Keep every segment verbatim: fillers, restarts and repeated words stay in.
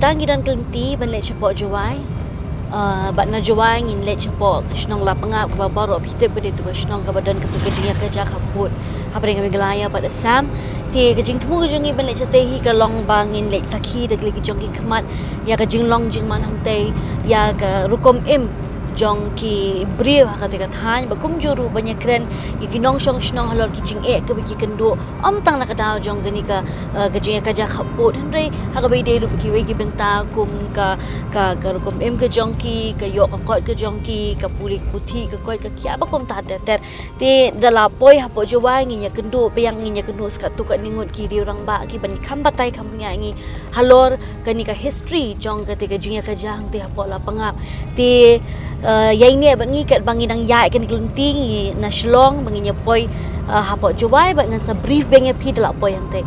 Ngi don ka lynti ban leit shapoh Jowai. Ah, bad na Jowai ngin leit shapoh ka shnong Lapangap, kaba baroh phi tip ka dei tu ka shnong kaba don katu ka jingïakajia khappud hapdeng ka Meghalaya bad Assam. Te ka jingthmu ka jong ngi ban leit shatei hi ka long ba ngin leit sakhi da ki lei ki jong ki khmat ïa ka jinglong jingman hangtei, ïa ka rukom im jong ki briew ha katei ka thaiñ, bad kumjuh ruh ban ïakren ïa ki nongshong shnong halor ki jingeh kiba ki kynduh, ym tang na ka daw jong kane ka, eh, ka jingïakajia khappud, hynrei ha kaba ïadei ruh bad kiwei ki bynta kum ka, ka, ka rukom im ka jong ki, ka ïoh ka koit ka jong ki, ka pule ka puthi, ka koit ka khiah bad kumta ter ter. Te da la poi hapoh Jowai ngin ïakynduh biang, ngin ïakynduh sa katto katne ngut ki riew rangbah kiban kham batai kham bniah ïa ngi halor kane ka history jong katei ka jingïakajia hangtei hapoh Lapangap. Te, eh, ïaineh bad ngi katba ngi dang ïaid kane ka lynti, ngi na Shillong ba ngin ïa poi, eh, hapoh Jowai bad ngan sa brief biang ïa phi da la poi hangtei.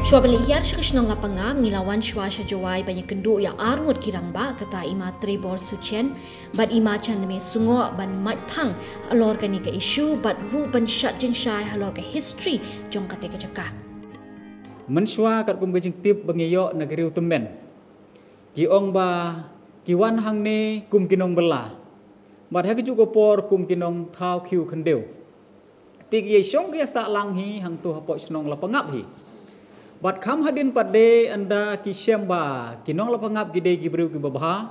Shuwa ban leit hiar sha ka shnong Lapangap, ngi la wan shuwa sha Jowai ban ïakynduh ïa arngut ki rangbah, kata i Ma Treibor Suchen bad i Ma Chandame Sungoh ban mait phang halor kane ka issue bad ruh ban shad jingshai halor ka history jong katei ka jaka. Mynshuwa katkum ka jingtip ba ngi ïoh na ki riew tymmen, ki ong ba ki wan hangne kum ki nongbylla, bad ha kajuh ka por kum ki nongthaw khiew khyndew. Te ki ïa shong ki ïa sah lang hi hangto hapoh shnong Lapangap hi. Bad kham hadien pat de ynda ki shem ba ki nong Lapangap ki dei ki briew kiba bha,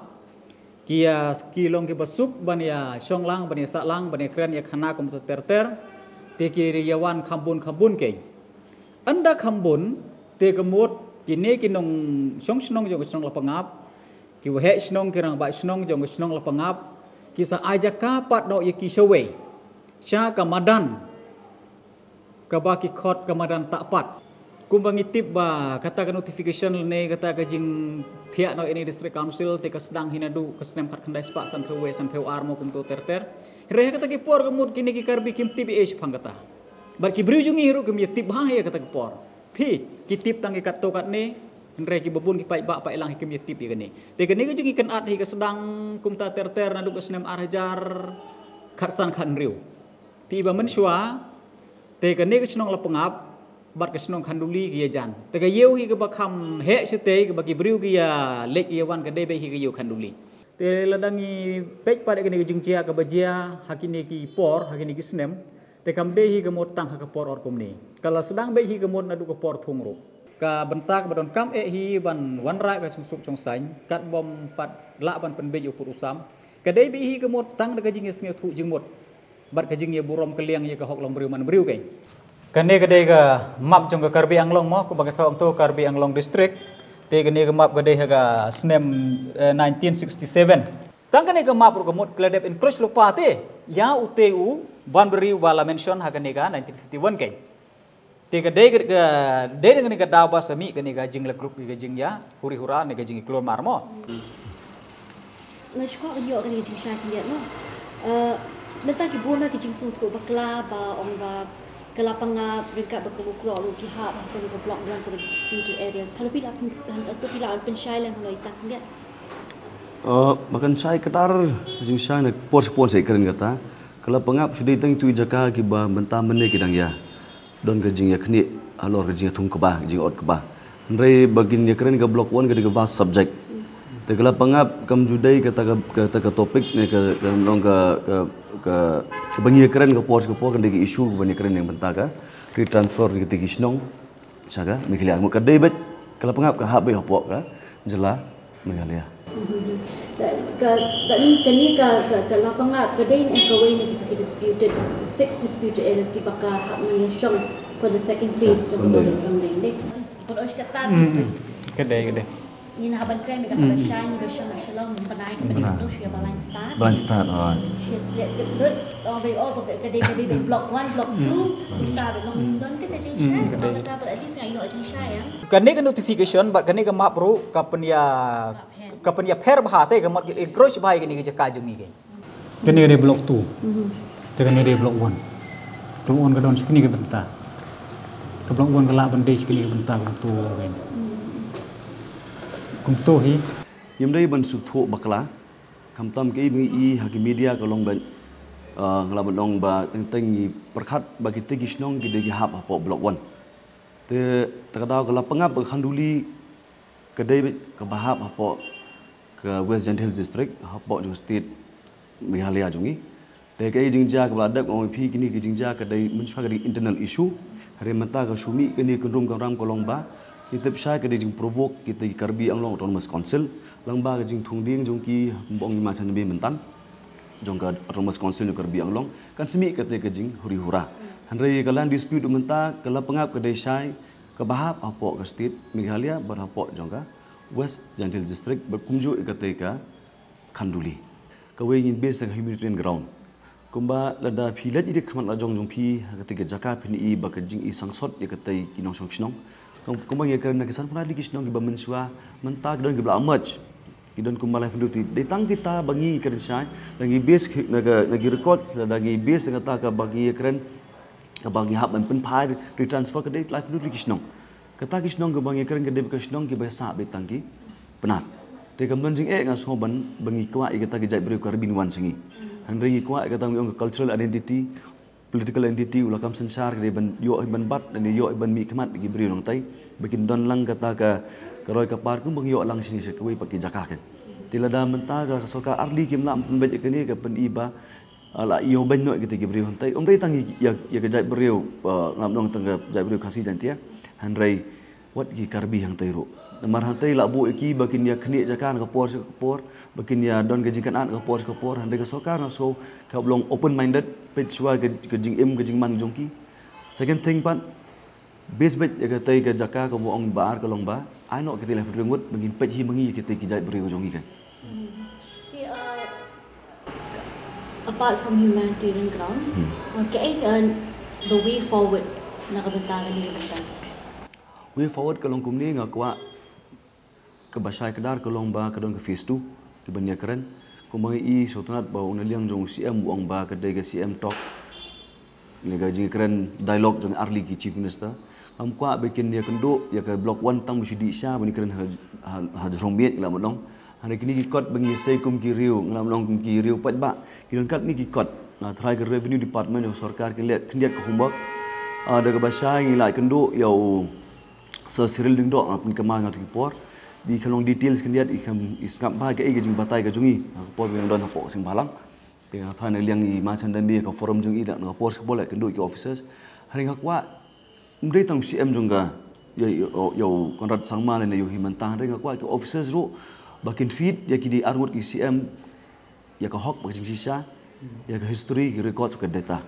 ki ïa, ki long kiba suk ban ïa shong lang, ban ïa sah lang, ban ïa kren ïa khana kumta ter ter. Te ki ïa wan kham bun kham bun keiñ. Ynda kham bun, te ka mut kine ki nongshong shnong jong ka shnong Lapangap, ki waheh shnong, ki rangbah shnong jong ka shnong Lapangap, ki sa ai jaka pat noh ïa ki shawei sha ka madan kaba ki khot ka madan Tahpat. Kumba ngi tip ba kata ka notification lane kata ka jingphiah noh ïa kane ka District Council te ka sdang hi naduh ka snem khatkhyndai spah sanphew wei sanphew ar mo kumto ter ter. Hynrei ha kata ki por ka mut kine ki Karbi kim tip ei ei shaphang kata. Bad ki briew jong ngi ruh kim ïa tip bha ïa kata ka por. Phi, ki tip tang ïa katto katne, hynrei kiba bun ki paidbah paidlang hi kim ïa tip ïa kane. Te kane ka jingïakynad hi ka sdang kumta ter ter naduh ka snem ar hajar khatsan khathynriew. Phi, ba mynshuwa te kane ka shnong Lapangap bad ka shnong Khanduli ki ïa jan. Te ka ïew hi kaba kham heh shatei kaba ki briew ki ïa leit ïa wan ka dei beit hi ka ïew Khanduli. Te lada ngi peit pat ïa kane ka jingjia kaba jia ha kine ki por, ha kine ki snem, te kam dei hi ka mut tang ha ka por or kumne. Ka la sdang beit hi ka mut naduh ka por thung ruh. Ka bynta kaba donkam eh hi ban wanrah ka jingsuk jingsaiñ, katba ym pat lah ban pynbeit ïa u pud u sam. Ka dei beit hi ka mut tang da ka jingïasngewthuh jingmut bad ka jingïaburom kylliang ïa ka hok long briew man briew keiñ. Kane ka dei ka map jong ka Karbi Anglong mo, kumba ka thoh hangto Karbi Anglong District. Te kane ka map ka dei ha ka snem, eh, nineteen sixty-seven. Tang kane ka map ruh ka mut ka la dep encroach lypa te ïa utei u boundary uba la mention ha kane ka nineteen fifty-one keiñ. Te ka dei ka, ka dei kane ka daw ba sa mih kane ka jingla group, ka jingïa huri hura ne ka jingïa klur mar mo. Nga shu kwah ban ïoh kane ka jingshai khyndiat mo. Eh, mynta ki bun na ki jingsngewthuh bakla ba ong ba ka Lapangap ryngkat bad ka Mukroh ruh ki hap ha kane ka block one kaba disputed areas. Hato phi lah pyn-, hato phi lah pynshai lem halor ita khyndiat? Eh, ba kan shai kdar jingshai na por sha por sa ïakren kata. Ka Lapangap shu dei tang itu i jaka kiba mynta mynne ki dang ïa don ka jingïakhnieh halor ka jingïathung kba, jingïaot kba. Hynrei ba kin ïakren ka block one ka dei ka vast subject. Te ka Lapangap kam ju dei kata ka, kata ka topic ne ka, ka long ka, ka, ka, kaba ngi ïakren ka por sha ka por, ka dei ka issue kaba ngi ïakren na ka bynta ka retransfer kata ki shnong sha ka Meghalaya. Ka dei beit, ka Lapangap ka hap beit hapoh ka jylla Meghalaya. Mhm. That, ka, that means kane ka, ka, ka Lapangap ka dei na kawei na kita ki disputed, six disputed areas kiba ka hap nang ïashong for the second phase jong ka Model Kam Dei, dei. Ka dei. Mm, mm. Ka dei, ka dei. Ngi na haban kai me ka, mm, pala shai ngi ba shong Shillong, mynta ka, mm, ba dei, mm, shu ïa ba line start. Ba line start, oh. Shi leh tip lut, oh, ba, oh, ba ka dei, ka dei ba block one, block two, mm, mynta ba long, mm, don te ka jingshai, mm, ka dei. Mynta ba at least nga ïoh jingshai, ya. Kane ka notification bad kane ka map ruh ka pynïa, ka pynïapher bha te, ka mut encroach bha ïa kane ka jaka jong ngi keiñ. Kane ka dei block two. Mhm. Te kane ka dei block one. Block one ka don shi kane ka bynta. Ka block one ka lah ban dei shi kane ka bynta kumto keiñ. Mhm. Kumto hi. Ngim dei ban sngewthuh bakla. Khamtam kaei ba ngi i ha ki media ka long ba Uh, nga la ban ong ba teng teng ngi pyrkhat ba kita ki shnong ki dei ki hap hapoh Block One. Te ta ka daw ka Lapangap bad ka Khanduli ka dei ka ba hap hapoh ka West Jaintia Hills District, hapoh jong state Meghalaya jong ngi. Te ka jingjia ka ba la dep ong phi kini ka jingjia ka dei mynshuwa ka dei internal issue. Hynrei mynta ka shu mih kani ka kynrum ka ram ka long ba ki tip shai ka dei jingprovoke kita ki Karbi Anglong Autonomous Council. Lang ba ka jingthung dieng jong ki, ba ong i ma chan bi mynta jong ka Autonomous Council jong Karbi Anglong kan sa mih kata ka jinghuri hura. Hynrei ka land dispute mynta ka Lapangap ka dei shai ka ba hap hapoh ka state Meghalaya bad hapoh jong ka West Jaintia Hills District bad kumjuh ïa kata ka Khanduli. Kawei ngin base ha ka humanitarian ground. Kumba lada phi leit ïa ka khmat la jong jong phi ha kata ka jaka phin i ba ka jing i sangsot ïa kata ki nongshong shnong. Kum- Kumba ngi kren na ki san pynai ki shnong ki ba mynshuwa mynta ki don ki ba la emerge. Ki don kumba lai pynduh ti. Dei tang kita ba ngi kren shai, na ngi base ki- na ka- na ki records, lada ngi base na kata ka ba ngi kren ka ba ngi hap ban pynphai retransfer ka dei lai pynduh ki shnong. Kata ki shnong ka ba ngi kren ka dei ka shnong ki ba sah beit tang ki Pnar. Te kam don jingeh nga sngew ban ba ngi kwah ïa kata ki jait briew Karbi wan sha ngi. Hynrei ngi kwah ïa kata ngi ong ka cultural identity, political identity, u la kam synshar ka dei ban ïoh hi ban bat, lane ïoh hi ban mih khmat ki briew nangtai. Ba kin don lang kata ka ka roi ka par kum ba ngi ïoh lang shini sha kawei pat ki jaka kan. Te lada mynta ka sorkar arli kim lah pynbeit ïa kane ka pyn-i ba ah, la ïoh beiñ noh ïa kita ki briew hangtai. Ym dei tang ïa, ïa, ïa ka jait briew, ah, ngam ong tang ka jait briew Khasi Jaiñtia. Hynrei wat ki Karbi hangtai ruh. Namar hangtai la buh ïa ki ba kin ïa khnieh jaka na ka por sha ka por, ba kin ïa don ka jingkynad na ka por sha ka por. Hynrei ka sorkar nga sngew ka long open minded, peit shuwa ka, ka jingim ka jingman jong ki. Second thing pat, base beit ïa katei ka jaka ka ba ong ba ar ka long ba ai noh katei laiphew hynriew ngut ba ngin peit hi ma ngi ïa katei ki jait briew jong ngi kan. Hmm. Ki, uh, apart from humanitarian ground, hmm, uh, kaei ka, uh, the way forward na ka bynta kane ka bynta? Way forward ka long kumne, nga kwah kaba shai kdar ka long ba ka don ka phase two, kiba ïa kren. Kumba ngi i sngewtynnat ba u na liang jong u C M u ong ba ka dei ka C M talk, lane ka jingkren dialogue jong arli ki Chief Minister. Ngam kwah ba kin ïa kynduh ïa ka Block One tang ba shu dih sha ba ngi kren ha, ha, ha jrong miet, ngi la mat long. Hynrei kine ki kot ba ngi sei kum ki riew, ngi la mat long kum ki riew paidbah, ki don kat kine ki kot. Ah, tharai ka Revenue Department jong sorkar ki leh khyndiat ka homework. Ah, da kaba shai ngi la kynduh ïa u Sir Cyril Lyngdoh, nga pynkynmaw nga tu ki por. Dei ka long details khyndiat, i kam i sngap bha kaei ka jingbatai ka jong ngi ha ka por ba ngi don hapoh ka seng bhalang. Te nga tharai na liang i ma chan da mih ka forum jong i da nga por sha ka bor la kynduh ki officers. Hynrei nga kwah, ym dei tang u C M jong ka, ïa, ïa, ïa u Conrad Sangma lane ïa u Himanta, hynrei nga kwah ki officers ruh ba kin feed ïa ki dei arngut ki C M ïa ka hok bad ka jingshisha, ïa ka history, ki records, ka data.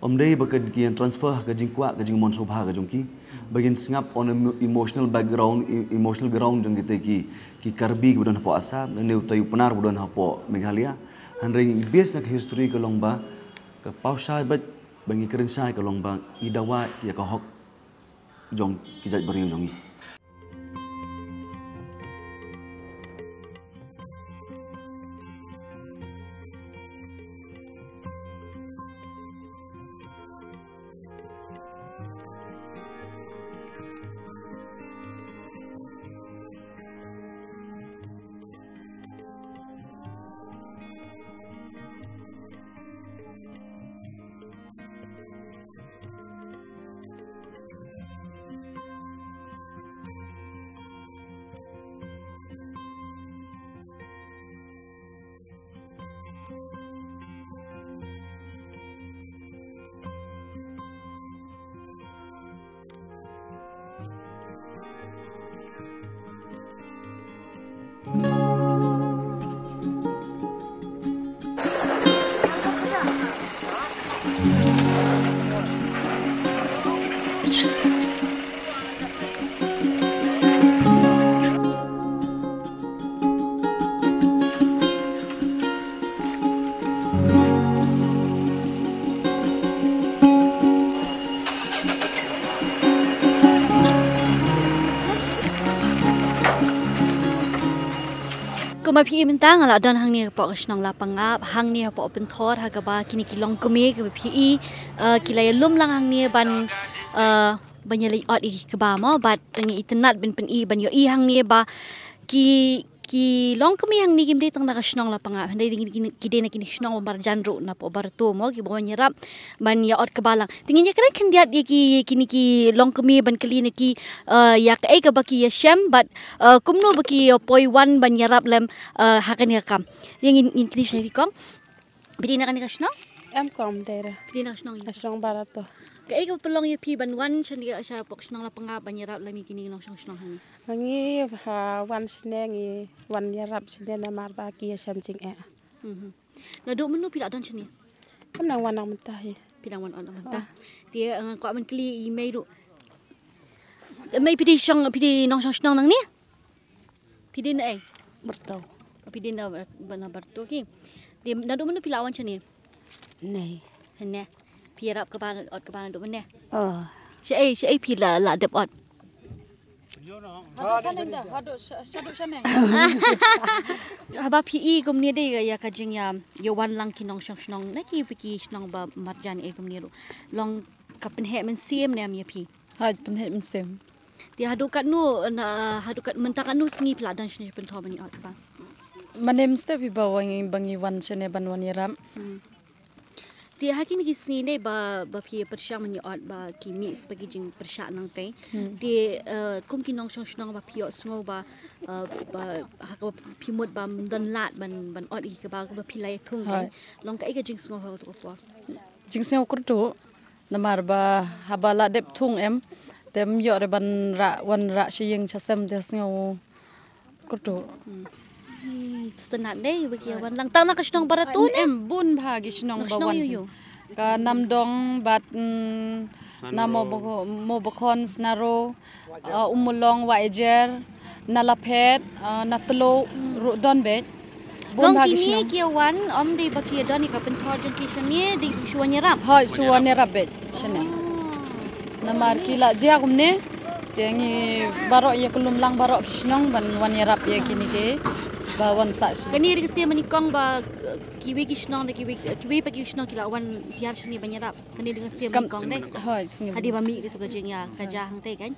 Ym dei ba ka, ki ïa transfer ha ka jingkwah, ka jingmon sngewbha ka jong ki. Ba kin sngap on emo-, emotional background, e-, emotional ground jong kita ki, ki Karbi kiba don hapoh Assam, lane utai u Pnar ba don hapoh Meghalaya. Hynrei base na ka history ka long ba, ka paw shai bad ba ngi kren shai ka long ba ngi dawa ïa ka hok jong ki jait briew jong ngi. Kumba phi i mynta nga la don hangne hapoh ka shnong Lapangap, hangne hapoh Pynthor, ha kaba kine ki longkmie kaba phi i, eh, ki la ïalum lang hangne ban, eh, ban ïaleit ot ïa ki kba mo, bad tang ïa i tynnat ban pyn-i ban ïohi hangne ba ki, Ki longkmie hangne kim dei tang na ka shnong Lapangap, hynrei ki, ki, ki dei na kine ki shnong ba marjan ruh napoh Barato mo, kiba wan ïarap ban ïa ot kba lang. Te ngin ïa kren khyndiat ïa ki, kine ki longkmie ban kylli na ki, eh, ïa kaei kaba ki ïashem bad, eh, kumno ba ki ïa poi wan ban ïarap lem, eh, ha kane ka kam. Ïa ngin, ngin kylli sha phi kong. Phi dei na kane ka shnong? Em kong, dei re. Phi dei na ka shnong ïa? Ka shnong Barato. Kaei kaba pynlong ïa phi ban wan shane shapoh shnong Lapangap ban ïarap lem ïa kine ki nongshong shnong hangne? Ngi ha wan shane ngi wan ïarap shane namar ba ki ïashem jingeh. Mhm. Naduh mynno phi la don shane? Kam nang wan nang mynta hi. Phi nang wan ot nang mynta. Ah. Te, eh, nga kwah ban kylli i mei ruh. Mei, phi dei shong, phi dei nongshong shnong nangne? Phi dei na ei? Barato. Phi dei na, na Barato ki. Te naduh mynno phi la wan shane? Nei. Hynne. Phi ïarap kaba ot kaba naduh mynne? Oh. Shaei, shaei phi la, la dep ot? Haduh shane da, haduh sha-, haduh shane. Haba phi i kumne de ïa ka jingïa, ïa wan lang ki nongshong shnong na ki, ki shnong ba marjan eh kumne ruh. Long ka pynheh mynsiem ne em ïa phi? Hooid, pynheh mynsiem. Te haduh katno, na, haduh kat, mynta katno sngi phi la don shane pynthor ban ïa ot kba? Mane mynstep hi ba wan ngi, ba ngi wan shane ban wan ïarap. Hmm. Te ha kine ki sngi ne ba, ba phi pyrshang ban ïa ot ba ki mih ba ki jingpyrshah nangtei. Hmm. Te, eh, kum ki nongshong shnong ba phi ïohsngew ba, eh, ba ha kaba phi mut ba ym don lad ban, ban ot ïa kaba, kaba phi la ïathung. Hooid. Long kaei ka jingsngew ha kato ka por? Jingsngew kyrduh. Namar ba haba la dep thung em, te ym ïoh re ban rah, wan rah sha ïing sha sem, te sngew kyrduh. Hmm. Ih, sngewtynnat dei ba ki wan lang tang na ka shnong Barato ne? Em, bun bha ki shnong ba wan. Ka Namdong bad, mm, na Mawbakho-, Mawbakhon, Snaro, uh, Ummulong, Wahiajer, na Laphet, uh, na Tloh, ruh don beit. Bun bha ki shnong. Long kine ki wan, ym dei ba ki don ïa ka pynthor jong ki shane, dei ki shu wan ïarap? Hooid, shu wan ïarap beit shane. Oh. Namar ki la jia kumne, te ngi baroh ïa ka lum lang baroh ki shnong ban wan ïarap ïa kine ki ba wan sah shnong. Kane dei ka sien ba nyngkong ba, eh, kiwei ki shnong da kiwei, kiwei pat ki shnong ki la wan hiar shane ban ïarap. Kane dei ka sien ba nyngkong dei. Hooid, sngi. Hadien ba mih kito ka jingïa, ka jia hangtei kan.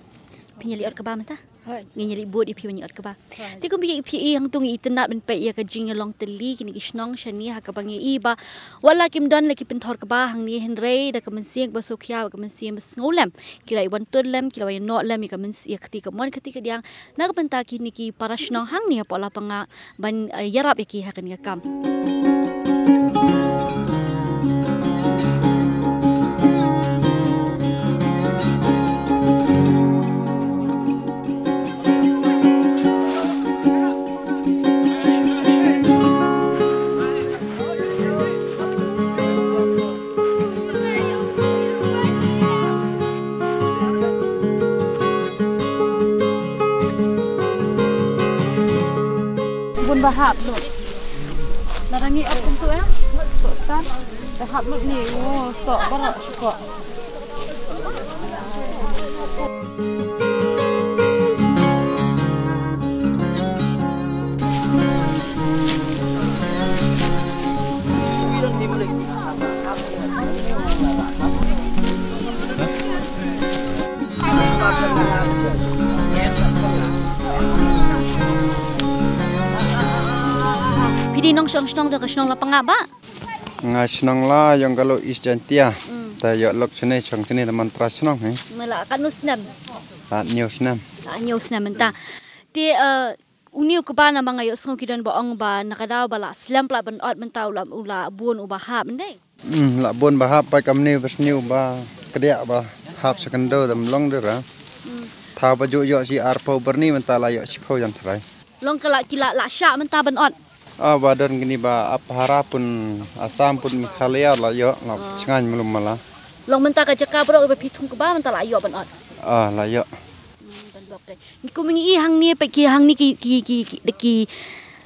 Phin ïa leit ot kba mynta? Hooid. Ngin ïa leit bud ïa phi ban ïa ot kba. Hooid. Te kum phi, phi i hangto ngi itynnad ban peit ïa ka jingïalong tylli kine ki shnong shane ha kaba ngi i ba wat la kim don la ki pynthor kba hangne hynrei da ka mynsiem ba sngewkhia bad ka mynsiem ba sngewlem ki la ïa wan tun lem, ki la wan ïa noh lem ïa ka myns-, ïa ka kti kamon ka kti kadiang na ka bynta kine ki para shnong hangne hapoh Lapangap ban, eh, ïarap ïa ki ha kane ka kam. Bun ba hap lut. Lada ngi ap kumtu em, soh tan. Te hap lut ni, oh, soh baroh shuh ko. Phi dei nongshong shnong da ka shnong Lapangap ba? Nga shnong la Yongkalo East Jaintia. Mm. Ta ïoh lok shane shong shane da man trai shnong, eh. Me la katno snem? La hynñiew snem. La hynñiew snem mynta. Te, eh, une u kba namar nga ïohsngew ki don ba ong ba na ka daw ba la slem palat ban ot mynta u la, u la bun uba hap, ym dei? Hmm, la bun ba hap, peit kamne ba sniew ba kdiah ba hap sha khyndew, da ym long de ra. Hmm. Thaw ba ju ïoh shi arphew byrni mynta la ïoh shiphew jan trai. Long ka la, ki la, la shah mynta ban ot? Ah, ba don kine ba ap phara pun Assam pun Meghalaya la ïoh, la shngaiñ mlum mala. Long mynta ka jaka baroh ba phi thung kba mynta la ïoh ban ot? Ah, la ïoh. Hmm, ban bok te. Ngi kum ngi i hangne peit ki hangne ki, ki, ki, ki, ki,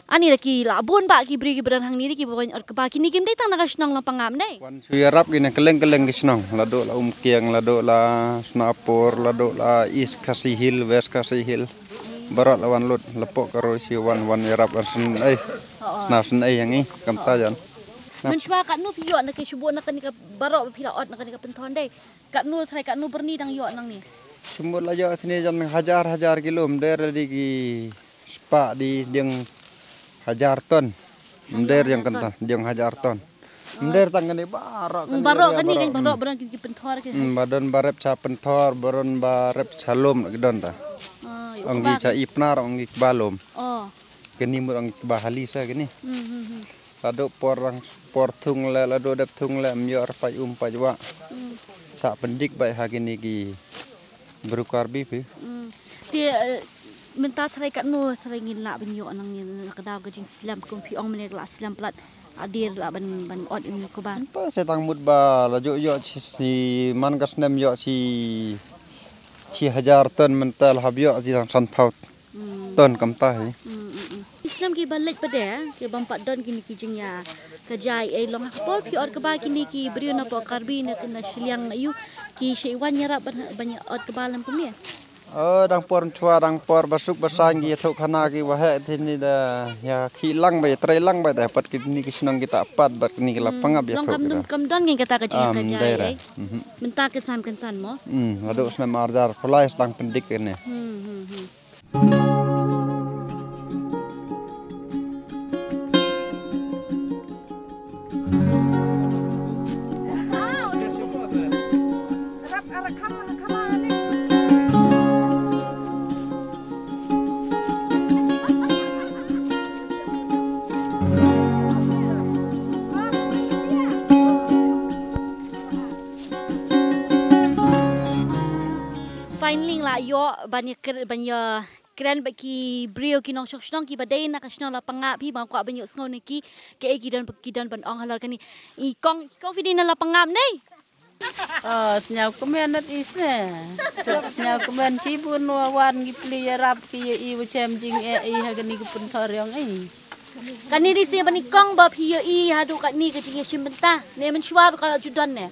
ani da ki la bun ba ki briew ki ba don hangne da ki ba wan ot kba, kine kim dei tang na ka shnong Lapangap, ym dei? Wan shu ïarap ki na kylleng kylleng ki shnong, la duh la Umkiang, la duh la Sonapur, la duh la East Khasi Hills, West Khasi Hills. Baroh la wan lut, la pok ka roi shu wan, wan ïarap wan sngewsih. Oh, oh. Na sngewsih ïa ngi, kam ta jan. Mynshuwa katno phi ïoh na ki shu bun na kane ka baroh ba phi la ot na kane ka pynthor, ym dei? Katno trai, katno byrni dang ïoh nangne? Shu mut la ïoh shane jan hajar hajar kilo, ym dei re da ki Spah di dieng hajar ton. Mder yang kenta dieng hajar ton. Mder tang kane baroh kane baroh area kane baroh. Kan baroh baroh ki pynthor ki. Hmm, ba don ba rep cha pynthor, ba don ba rep cha lum ki don ta. Ong ki cha i Pnar, ong ki ba lum. Oh. Kane mut ong ki ba hali sa kane. Hmm, hmm, hmm. Lado por rang por thung le, lado dep thung le, myo ar pai um pai wa. Hmm. Cha pyndik bai ha kane ki bru Karbi phi. Hmm. Te, eh, mynta trai katno trai ngin lah ban ïoh nang ngin ka daw ka jingslem kum phi ong mane ka lah slem plat adir lah ban, ban ot im ko ba. Pa se tang mut ba la jo ïoh chi si man ka snem ïoh chi chi hajar ton mynta la hap ïoh chi tang san phaw ton kam ta hi. Hmm, hmm, hmm. Ki snem ki ba leit pat de, ki bym pat don kine ki jingïa ka jai ei long ha ka por phi ot kaba kine ki briew na por Karbi na kine shiliang na yu ki shi wan ïarap ban, ban ot kaba lem kumne. Oh, dang por chwa, dang por ba suk ba sang ki thok khana ki waheh thini da ïa ki lang ba ïa trai lang ba da pat kine ki shnong kita pat bad kine ki la pangap ïa thok. Long kam don, kam don ngi kata ka jingïa ka jai ei. Mynta ka san, ka san mo. Hmm, lado snem arjar pulai sedang pendik ini. Hmm, hmm, hmm. Finally la ïoh ban ïa kren, ban ïa kren bad ki briew ki nongshong shnong ki ba dei na ka shnong Lapangap hi ba kwah ban ïoh sngew na ki kaei ki don, ki don ban ong halor kane. I kong, kong phi dei na Lapangap ne? Oh, sñiaw kmen nat is ne. Sñiaw kmen chi bun wa wan ngi pli ïarap ki ïa i wa chem jingeh i ha kani ka pynthor yong i. Kani dei si ban i kong ba phi ïa i haduh kani ka jingïashim bynta. Ne mynshuwa ruh ka ju don ne.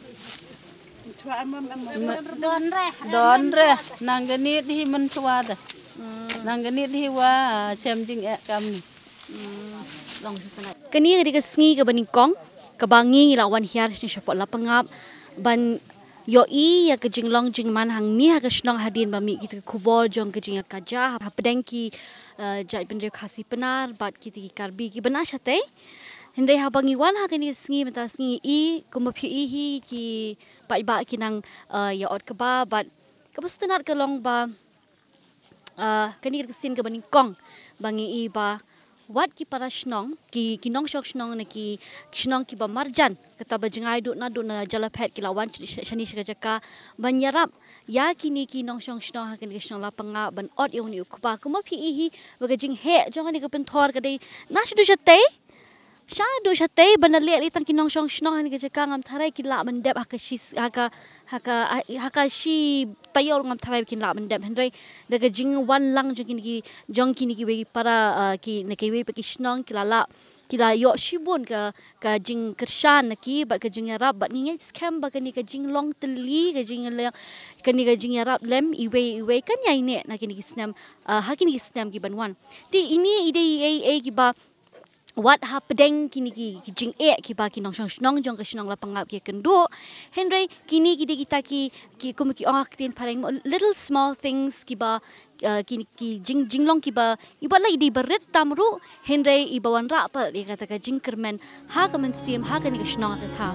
Don re. Don re. Nang kani dei mynshuwa da. Nang kani dei wa chem jingeh kam ni. Kani ka dei ka sngi kaba nyngkong kaba ngi ngi la wan hiar shane shapoh Lapangap ban ïohi ïa ka jinglong jingman hangne ha ka shnong hadien ba mih kita ki khubor jong ka jingïakajia hapdeng ki, eh, jaitbynriew Khasi Pnar bad kita ki Karbi kiba na shatei. Hynrei haba ngi wan ha kani ka sngi mynta sngi i kumba phi i hi ki paidbah ki nang, eh, ïa ot kaba bad kaba sngewtynnat ka long ba Ah, kani ka sien kaba nyngkong ba ngi i ba wat ki para shnong, ki, ki nongshong shnong na ki shnong kiba marjan, kata ba jngai duh na duh na jylla phet ki la wan sh-, sh-, shane sha ka jaka ban ïarap ïa kini ki nongshong shnong ha kani ka shnong Lapangap ban ot ïa une u kba. Kumba phi i hi ba ka jingheh jong kani ka pynthor ka dei na shu duh shatei. Sha duh shatei ban da leh lei tang ki nongshong shnong ha kani ka jaka ngam tharai ki lah ban dep ha ka shi, ha ka, ha ka, ha ka shi taïew ngam tharai kin lah ban dep hynrei da ka jingwan lang jong kini ki, jong kini kiwei ki para, ah, ki, na kiwei pat ki shnong ki la lah, ki la ïoh shibun ka, ka jingkyrshan na ki bad ka jingïarap bad ngi ngeit skhem ba kani ka jinglong tylli ka jinglong, kani ka jingïarap lem iwei iwei kan ïaineh na kini ki snem, ah, ha kini ki snem ki ban wan. Te ine i dei ei ei kiba wat hapdeng kini ki, ki jingeh kiba ki nongshong shnong jong ka shnong Lapangap ki kynduh. Hynrei kini ki dei kita ki, ki kum ki ong ha ka ktien phareng mo, little small things kiba, uh, ki, ki jing, jinglong kiba i wat la i dei ba rit tam ruh hynrei iba wanrah pat ïa kata ka jingkyrmen ha ka mynsiem ha kani ka shnong ha ka thaw.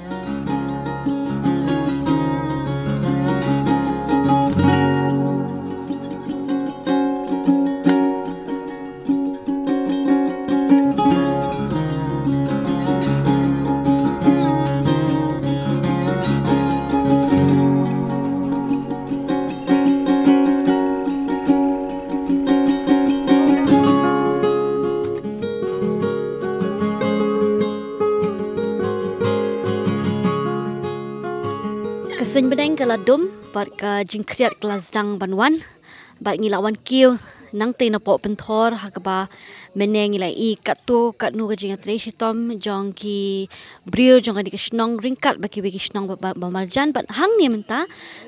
Ka suiñ bneng ka la dum bad ka jingkhriat ka la sdang ban wan. Bad ngi la wan kiew nangtei napoh pynthor ha kaba mynne ngi la i katto katno ka jingïatrei shitom jong ki briew jong kane ka shnong ryngkat bad kiwei ki shnong ba, ba, ba marjan bad hangne mynta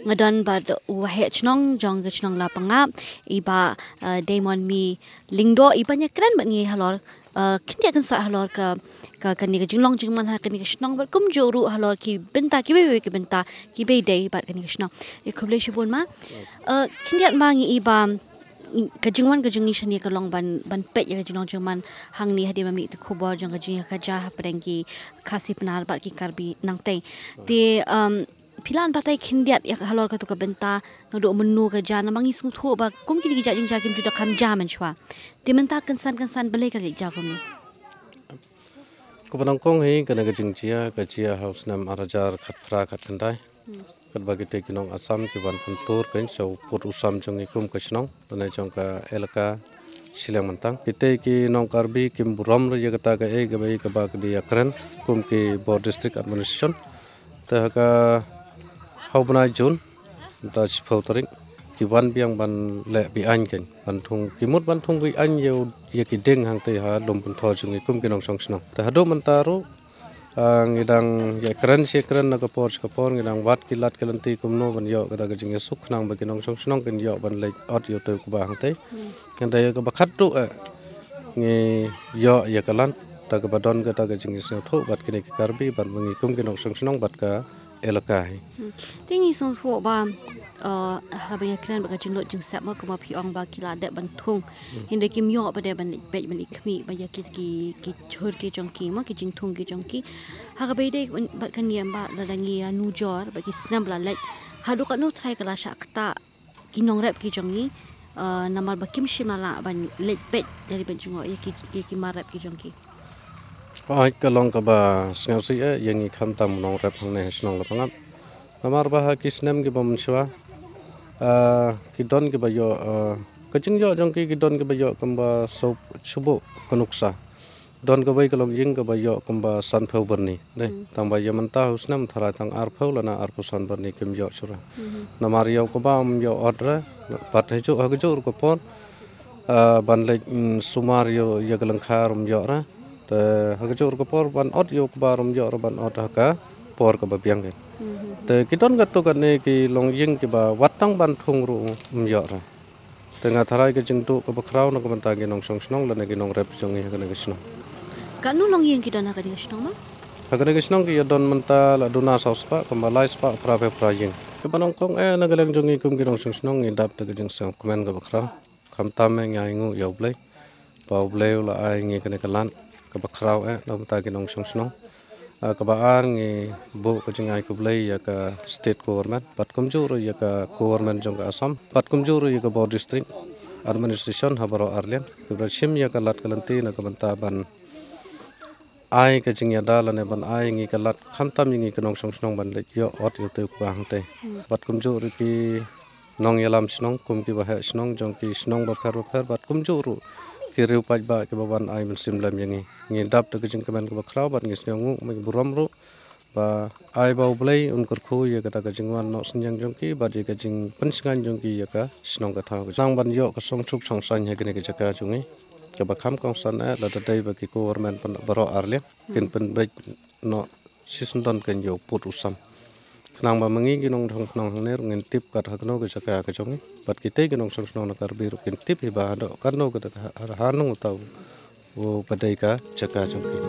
nga don bad u waheh shnong jong ka shnong Lapangap i Bah, eh, Diamond Mi Lyngdoh i ban ïakren bad ngi halor, eh, khyndiat kynsoh halor ka, ka, kane ka jinglong jingman ha kane ka shnong bad kumjuh ruh halor ki bynta kiwei kiwei ki bynta kiba ïadei bad kane ka shnong. Ïa khublei shibun ma. Eh, khyndiat ma ngi i ba Ka jingwan ka jong ngi shane ka long ban, ban peit ïa ka jinglong jingman hangne hadien ba mih ïa ka khubor jong ka jingïakajia hapdeng ki Khasi Pnar bad ki Karbi nangtei. Te, um, phi lah ban batai khyndiat ïa ka halor katu ka bynta, naduh mynno ka jia, namar ngi sngewthuh ba kum kine ki jait jingjia kim ju da kham jia mynshuwa. Te mynta kynsan kynsan balei ka leit jia kumne? Kaba nyngkong hi, kane ka jingjia ka jia ha u snem ar hajar khatphra khatkhyndai. Katba kitei ki nong Assam ki wan pyntur kein sha u pud u sam jong ngi kum ka shnong lane jong ka elaka shiliang myntang. Kitei ki nong Karbi kim burom re ïa kata kaei kaba, kaba ki dei ïakren kum ki bor district administration. Te ha ka, ha u bnai June, mynta shiphew tarik, ki wan biang ban leh be-aiñ kein, ban thung, ki mut ban thung be-aiñ ïa u, ïa ki dieng hangtei ha lum pynthor jong ngi kum ki nongshong shnong. Te haduh mynta ruh, ah, ngi dang ïakren shi kren na ka por sha ka por, ngi dang wad ki lad ki lynti kumno ban ïoh kata ka jingïasuk khnang ba ki nongshong shnong kin ïoh ban leit ot ïa utei u kba hangtei. Hynrei kaba khatduh, eh, ngi ïoh ïa ka lad, te kaba don kata ka jingïasngewthuh bad kine ki Karbi bad ma ngi kum ki nongshong shnong bad ka elaka hi. Hmm. Te ngi sngewthuh ba, uh, haba ïakren bad ka jinglut jingsep mo, kumba phi ong ba ki la dep ban thung. Hmm. Hynrei kim ïoh pat de ban leit peit ban leit khmih ba ïa ki, ki, ki jhur ki jong ki mo, ki jingthung ki jong ki. Ha kaba ïadei bad ka niam ba lada ngi ïa nujor bad ki snem ba la leit, haduh katno trai ka la shah ktah ki nongrep ki jong ngi, uh, namar ba kim shym la lah ban leit peit lane ban jngoh ïa ki, ïa ki mar rep ki jong ki. Hooid, ka long kaba sngewsih eh ïa ngi khamtam nongrep hangne ha shnong Lapangap. Namar ba ha ki snem kiba mynshuwa, ah, ki don kiba ïoh, ah, ka jingïoh jong ki, ki don kiba ïoh kumba sawphew shibun ka nuksa. Don kawei ka longïing kaba ïoh kumba sanphew byrni. Dei, hmm, tangba ïa mynta ha u snem tharai tang arphew lane arphew san byrni kim ïoh shuh re. Hmm. Namar ïa u kba um ïoh ot re, bad ha kajuh, ha kajuh ruh ka por, ah, ban leit, mm, sumar ïa, ïa ka lyngkha ruh um ïoh re. Te ha kajuh ruh ka por ban ot ïa u kba ruh um ïoh re ban ot ha ka por kaba biang kein. Hmm. Te ki don katto katne ki longïing kiba wat tang ban thung ruh um ïoh re. Te nga tharai ka jingduh kaba khraw na ka bynta ki nongshong shnong lane ki nongrep jong ngi ha kane ka shnong. Katno longïing ki don ha kane ka shnong ma? Ha kane ka shnong ki ïa don mynta la duna saw spah, kumba lai spah phra phew phra ïing. Kaba nyngkong eh na ka liang jong ngi kum ki nongshong shnong ngi dap da ka jingsngewkmen kaba khraw. Khamtam eh ngi ainguh ïa U Blei ba U Blei u la ai ngi kane ka lad kaba khraw eh na ka bynta ki nongshong shnong. Ah, kaba ar ngi buh ka jingai khublei ïa ka state government bad kumjuh ruh ïa ka government jong ka Assam bad kumjuh ruh ïa ka bor district administration ha baroh arliang kiba shim ïa ka lad ka lynti na ka bynta ban ai ka jingïada lane ban ai ngi ka lad khamtam ïa ngi ki nongshong shnong ban leit ïoh ot ïa utei u kba hangtei. Hmm. Bad kumjuh ruh ki nongïalam shnong kum ki baheh shnong jong ki shnong bapher bapher bad kumjuh ruh ki riew paidbah kiba wan ai mynsiem lem ïa ngi. Ngi dap da ka jingkmen kaba khraw bad ngi sngewnguh, ngi burom ruh ba ai ba U Blei un kyrkhu ïa kata ka jingwan noh synñiang jong ki bad ïa ka jingpynshngaiñ jong ki ïa ka shnong ka thaw, khnang ban ïoh ka shongsuk shongsaiñ ha kane ka jaka jong ngi kaba kham kongsan eh lada dei ba ki government baroh arliang kin pynbeit noh shisyndon kein ïa u pud u sam. Khnang ba ma ngi ki nongdhong khnong hangne ruh ngin tip kat ha kano ka jaka ka jong ngi bad kitei ki nongshong shnong na Karbi ruh kin tip hi ba haduh katno ka dak ha, ha, hangne uta u ba dei ka jaka jong ki.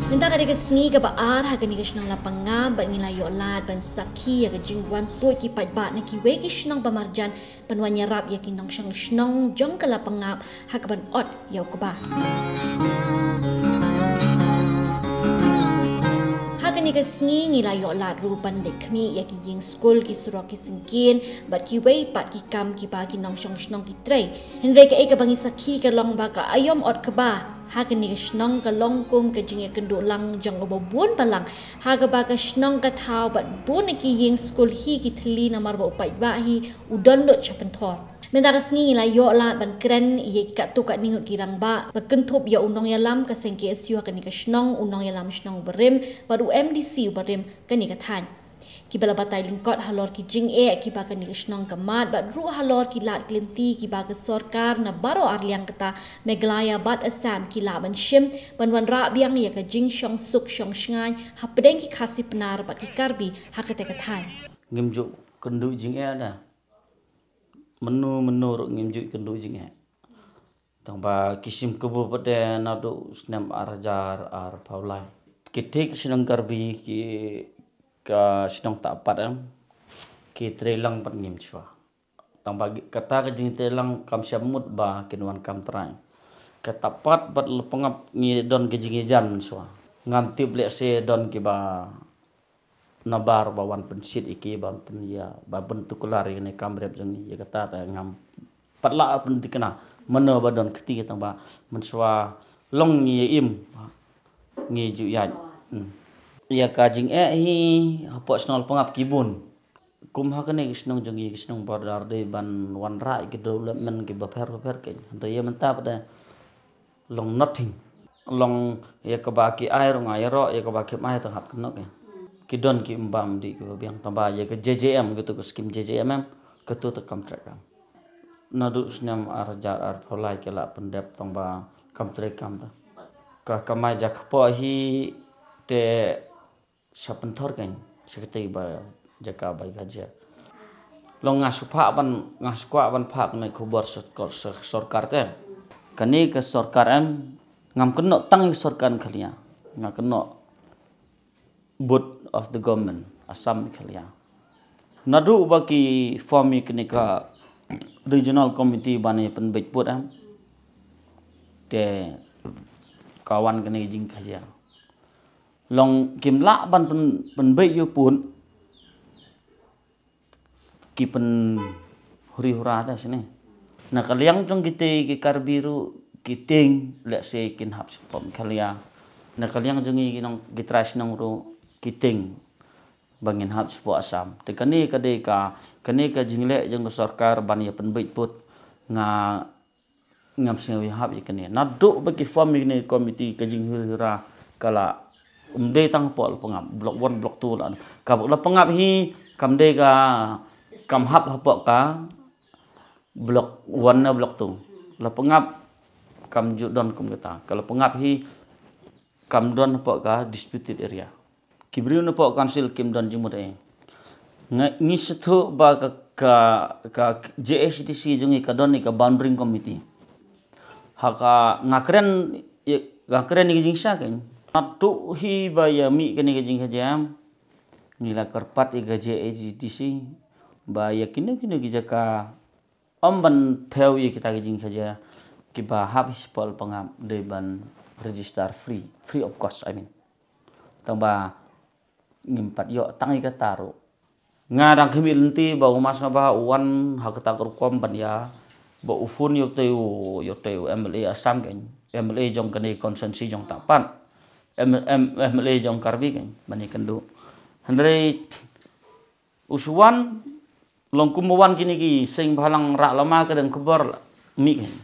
Mynta ka dei ka sngi kaba ar ha kane ka shnong Lapangap bad ngi la ïoh lad ban sakhi ïa ka jingwan tuid ki paidbah na kiwei ki shnong ba marjan ban wan ïarap ïa ki nongshong shnong jong ka Lapangap ha kaban ot ïa u kba. Ha kane ka sngi ngi la ïoh lad ruh ban leit khmih ïa ki ïing skul, ki surok, ki syngkien bad kiwei pat ki kam kiba ki nongshong shnong ki trei. Hynrei kaei kaba ngi sakhi ka long ba ka aïom ot kba ha kane ka shnong ka long kum ka jingïakynduh lang jong uba bun balang ha kaba ka shnong ka thaw bad bun na ki ïing skul hi ki thylli namar ba u paidbah hi u don lut sha pynthor. Mynta ka sngi ngi la ïoh lad ban kren ïa ki katto katne ngut ki rangbah ba kynthup ïa u nongïalam ka seng KSU ha kane ka shnong, u nongïalam shnong barim bad u MDC u barim kane ka thaiñ. Kiba la batai lyngkot halor ki jingeh kiba kane ka shnong ka mad bad ruh halor ki lad ki lynti kiba ka sorkar na baroh arliang kata Meghalaya bad Assam ki lah ban shim ban wanrah biang ïa ka jingshong suk shong shngaiñ hapdeng ki Khasi Pnar bad ki Karbi ha kata ka thaiñ. Ngim ju kynduh jingeh da. mynno mynno ruh ngim ju ïakynduh jingeh. Tang ba ki shim kabu pat de naduh snem ar hajar arphew lai. Ki thik shnong Karbi ki ka shnong Tahpat em ki trei lang pat ngim shuwa. Tang ba kata ka jingtrei lang kam shym mut ba kin wan kam trai. Ka Tahpat bad Lapangap ngi don ka jingïajan shuwa. Ngam tip lehse don kiba nabar ba wan pynshit ïa ki, ba pyn ïa, ba pyntuklar ïa kane kam rep jong ngi. Ïa kata te ngam pat lah pynthikna mynno ba don kti, tang ba mynshuwa long ngi ïa im ngi ju ïaid. Hmm. Ïa ka jingeh hi hapoh shnong Lapangap ki bun. Kum ha kane ka shnong jong ngi, ka shnong border, dei ban wanrah ïa ki development kiba pher ba pher kein. Hynrei ïa mynta pat de long nothing. Long ïa kaba ki ai ruh nga ïaroh, ïa kaba kim ai tang hap kynnoh kein. Ki don ki ym bam dih kiba biang, tang ba ïa ka J J M, katu ka skim J J M M, katu te kam trei kam. Naduh snem ar hajar arphew lai ki la pyndep, tang ba kam trei kam te. Ka kamai ja kpoh hi te sa pynthor kein sha katei ba jaka ba ïa ka jia. Long nga shu phah ban, nga shu kwah ban phah kane ka khubor sor-, sor-, sorkar te. Kane ka sorkar em, ngam kynnoh tang ïa ka sorkar Meghalaya. Nga kynnoh both of the government, Assam, Meghalaya. Naduh ba ki form ïa kane ka regional committee ban ïa pynbeit pud em, te ka wan kane ka jingkhajiang. Long kim lah ban pyn, pynbeit ïa pud, ki pynhuri hura te shane. Na ka liang jong kite ki Karbi ruh ki tieng, lehse kin hap shapoh Meghalaya. Na ka liang jong ngi ki nong, ki trai shnong ruh ki tieng ba ngin hap shapoh Assam. Te kane ka dei ka, kane ka jingleh jong ka sorkar ban ïa pynbeit pud, nga ngam sngew ïahap ïa kane. Naduh ba ki form ïa kane ka committee, ka jinghuri hura ka la, ym dei tang hapoh Lapangap, block one, block two la. Ka Lapangap hi kam dei ka, kam hap hapoh ka block one ne block two. Lapangap kam ju don kum kata. Ka Lapangap hi kam don hapoh ka disputed area. Ki briew napoh council kim don jingmut ei. Nga, ngi sngewthuh ba ka, ka, ka J H A D C jong ngi ka don ïa ka boundary committee. Ha ka nga kren, nga kren ïa ka jingshisha kein. Naduh hi ba ïa mih kane ka jingkhajiang, ngi la kyrpad ïa ka J H A D C ba ïa kino kino ki jaka ym ban thew ïa kita ki jingkhajiang, kiba hap hi shapoh Lapangap dei ban register free, free of cost, I mean. Tang ba ngim pat ïoh tang ïa kata ruh. Nga dang khmih lynti ba u Mass Sngewbha u wan ha kata ka rukom ban ïa, ba u phone ïa utei u, ïa utei u M L A Assam kein, M L A jong kane constituency jong Tahpat, M, M, M L A jong Karbi kein, ban ïakynduh. Hynrei u shu wan, long kum ba wan kine ki seng bhalang rah lama, ka dang khubor la mih kein.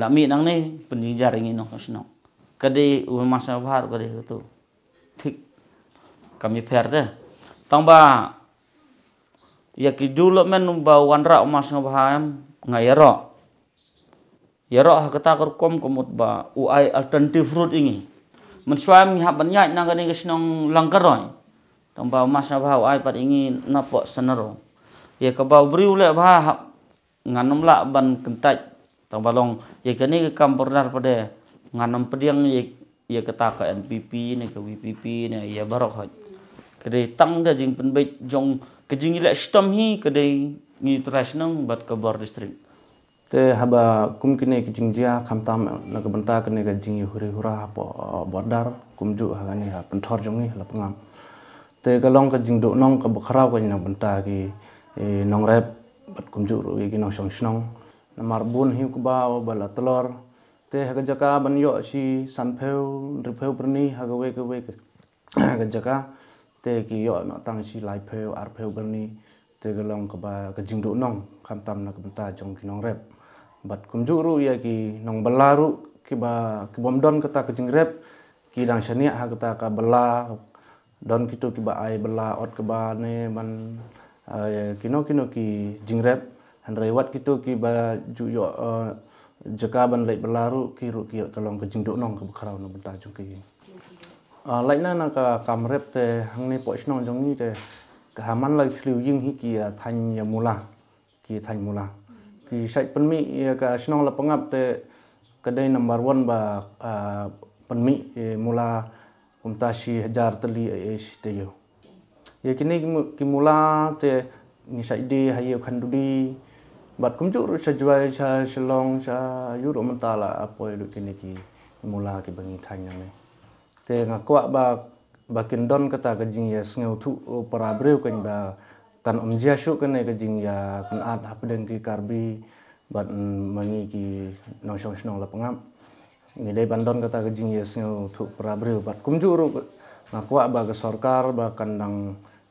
La mih nangne, pynjynjar ïa ngi nong shnong. Ka dei u Mass Sngewbha, ka dei katu. Thik. Kam ïapher te. Tang ba ïa ki development ba wanrah u Mass Sngewbha em, nga ïaroh. Ïaroh ha kata ka rukom ka mut ba u ai alternative route ïa ngi. Mynshuwa ngi hap ban ïaid na kane ka shnong Langkaroi. Tang ba u Mass Sngewbha u ai pat ïa ngi napoh Sanaro. Ïa kaba u briew leh bha hap, ngan ym lah ban kyntait. Tang ba long ïa kane ka kam border pat de, ngan ym pdiang ïa, ïa kata ka N P P ne ka V P P ne ïa baroh hoi. Ka dei tang da jingpynbeit jong ka jingïaleh shitom hi, ka dei ngi trai shnong bad ka Bor District. Te haba kum kine ki jingjia, khamtam na ka bynta kane ka jingïahuri hura hapoh, eh, border, kumjuh ha kane ha pynthor jong ngi ha Lapangap. Te ka long ka jingduhnong kaba khraw ka na ka bynta ki, eh, nongrep bad kumjuh ruh ïa ki nongshong shnong. Namar bun hi u kba ba la tlor. Te ha ka jaka ban ïoh shi sanphew, hynriewphew byrni ha kawei kawei ka, ka jaka. Te ki ïoh noh tang shi laiphew, arphew byrni. Te ka long kaba ka jingduhnong, khamtam na ka bynta jong ki nongrep. Bad kumjuh ruh ïa ki nongbylla ruh kiba, ki bym don kata ka jingrep, ki dang shaniah ha kata ka bylla, don kito kiba ai bylla ot kaba ne ban, eh, kino kino ki jingrep, hynrei wat kito kiba ju ïoh, eh, jaka ban leit bylla ruh, ki ruh ki ïoh, ka long ka jingduhnong kaba khraw na ka bynta jong ki. Ah, lait na na ka kam rep te hangne hapoh shnong jong ngi te ka ha man la ki thliew ïing hi ki, ah, thaiñ ïa mula, ki thaiñ mula. Ki shait pynmih ïa ka shnong Lapangap te ka dei number one ba, ah, pynmih, eh, mula kumta shi hajar tylli eh, eh, shi taïew. Ïa kine ki mu-, ki mula te ngi shait die ha ïew Khanduli bad kumjuh ruh sha Jowai, sha Shillong, sha ïu ruh mynta la poi ruh kine ki mula kiba ngi thaiñ nangne. Te nga kwah ba, ba kin don kata ka jingïasngewthuh para briew kein ba kan ym jia shuh kane ka jingïakynad hapdeng ki Karbi bad, mm, ma ngi ki nongshong shnong Lapangap. Ngi dei ban don kata ka jingïasngewthuh para briew bad kumjuh ruh nga kwah ba ka sorkar ba kan dang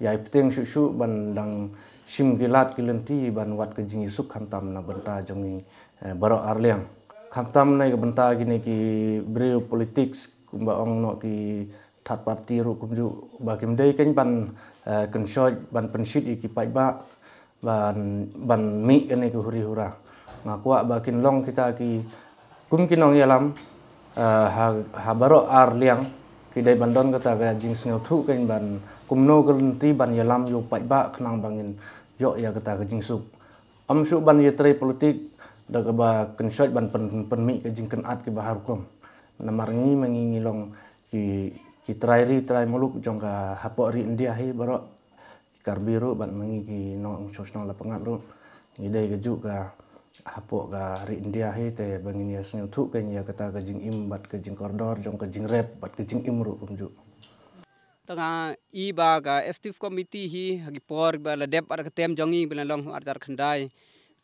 ïai pteng shuh shuh ban dang shim ki lad ki lynti ban wad ka jingïasuk khamtam na bynta jong ngi, eh, baroh arliang. Khamtam na ka bynta kine ki briew politics kumba ong noh ki third party ruh kumjuh ba kim dei kein ban, eh, kynshoit ban pynshit ïa ki paidbah ban, ban mih kane ka huri hura. Nga kwah ba kin long kita ki kum ki nongïalam, eh, ha, ha baroh arliang ki dei ban don kata ka jingsngewthuh kein ban kumno ka lynti ban ïalam ïa u paidbah khnang ba ngin ïoh ïa kata ka jingsuk. Ym shuh ban ïatrei politik da kaba kynshoit ban pyn-, pynmih ka jingkynad kiba har rukom. Namar ngi ma ngi ngi long ki, ki trai ri trai muluk jong ka hapoh ri India hi baroh. Ki Karbi ruh bad ma ngi ki nongshong shnong Lapangap ruh ngi dei kajuh ka hapoh ka ri India hi te ba ngin ïasngewthuh kein ïa kata ka jingim bad ka jingkordor jong ka jingrep bad ka jingim ruh kumjuh. Te nga i ba ka executive committee hi ha ki por ba la dep ar ka term jong ngi ba la long ha arhajar khyndai.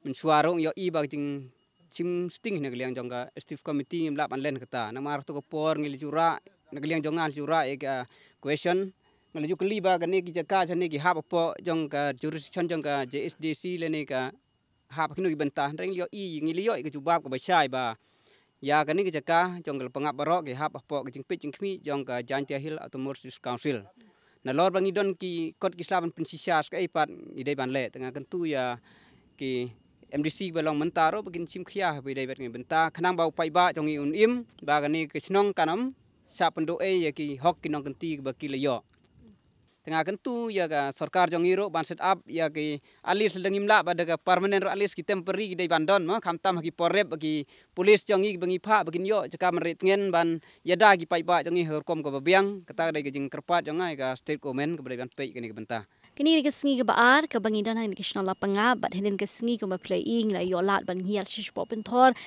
Mynshuwa ruh ïohi ba ka jingshim sting na ka liang jong ka executive committee ngim lah ban len kata. Namar tu ka por ngi la ju rah na ka liang jong nga la ju rah ïa ka question. Nga la ju kylli ba kane ki jaka shane ki hap hapoh jong ka jurisdiction jong ka J H D C lane ka hap ha kino ki bynta, hynrei ngi la ïoh i, ngi la ïoh i ka jubab kaba shai ba ïa kane ka jaka jong ka Lapangap baroh ki hap hapoh ka jingpeit jingkhmih jong ka Jaintia Hills Autonomous District Council. Nalor ba ngi don ki kot ki sla ban pynshisha sa kaei pat ngi dei ban leh, te nga kyntu ïa ki M D C ba long mynta ruh ba kin shim khia ba dei bad ngi bynta khnang ba u paidbah jong ngi un im ba kane ka shnong kan ym shah pynduh ei ïa ki hok ki nongkynti ba ki la ïoh. Te nga kyntu ïa ka sorkar jong ngi ruh ban set up ïa ki, at least lada ngim lah ba da ka permanent ruh, at least ki temporary ki dei ban don mo, khamtam ha ki por rep ba ki police jong ngi ba ngi phah ba kin ïoh jaka ban rieh tngen ban ïada ki paidbah jong ngi ha ka rukom kaba biang. Kata ka dei ka jingkyrpad jong nga ïa ka state government kaba dei ban peit kane ka bynta. Kane ka sngi kaba ar kaba ngi don ha kane ka shnong Lapangap bad hadien ka sngi kumba phi la i ngi la ïoh lad ban hiar shisha pynthor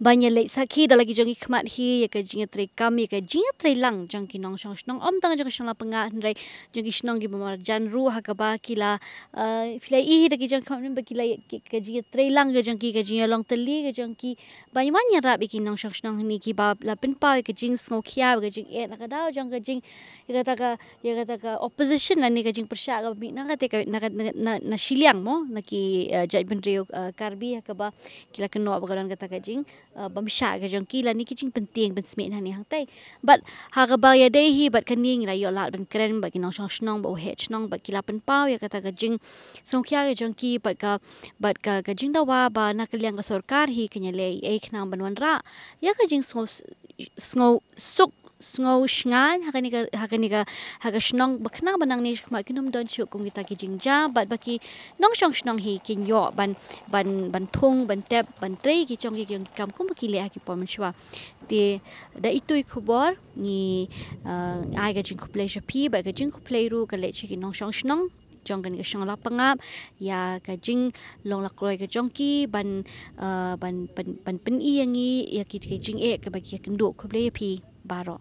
ban ïaleit sakhi da la ki jong ki khmat hi ïa ka jingïatreikam ïa ka jingïatreilang jong ki nongshong shnong, ym tang jong ka shnong Lapangap hynrei jong ki shnong kiba marjan ruh ha kaba ki la, eh, phi la i hi da ki jong ki khmat ba ki la, ki, ka jingïatreilang ka jong ki, ka jingïalong tylli ka jong ki ban ïa wan ïarap ïa ki nongshong shnong hynne kiba la pynpaw ïa ka jingsngewkhia ka jingeh na ka daw jong ka jing, ïa kata ka, ïa kata ka opposition lane ka jingpyrshah kaba mih na kata ka, na, na, na, na shiliang mo na ki, eh, jaitbynriew, eh, Karbi ha kaba ki la kynnoh ba ka don kata ka jing, eh, bym shah ka jong ki lane ki jingpyntieng pynsmit hangne hangtai. Bad ha kaba ïadei hi bad kane ngi la ïoh lad ban kren bad ki nongshong shnong bad u head shnong bad ki la pynpaw ïa kata ka jingsngewkhia ka jong ki bad ka, bad ka, ka jingdawa ba na ka liang ka sorkar hi kan ïaleh ei ei khnang ban wanrah ïa ka jingsngew, sngewsuk, sngewshngaiñ ha kane ka, ha kane ka, ha ka shnong ba khnang ba nangne shakhmat kin ym don shuh kum kita ki jingjia bad ba ki nongshong shnong hi kin ïoh ban, ban, ban thung, ban tep, ban trei ki jong ki, ki jong ki kam kumba ki leh ha ki por mynshuwa. Te da itu i khubor ngi, eh, ai ka jingkhublei sha phi bad ka jingkhublei ruh ka leit sha ki nongshong shnong jong kane ka shnong Lapangap ïa ka jinglong lakroi ka jong ki ban, eh, ban, ban, ban pyni ïa ngi ïa ki, ki jingeh kaba ki ïakynduh. Khublei ïa phi baroh.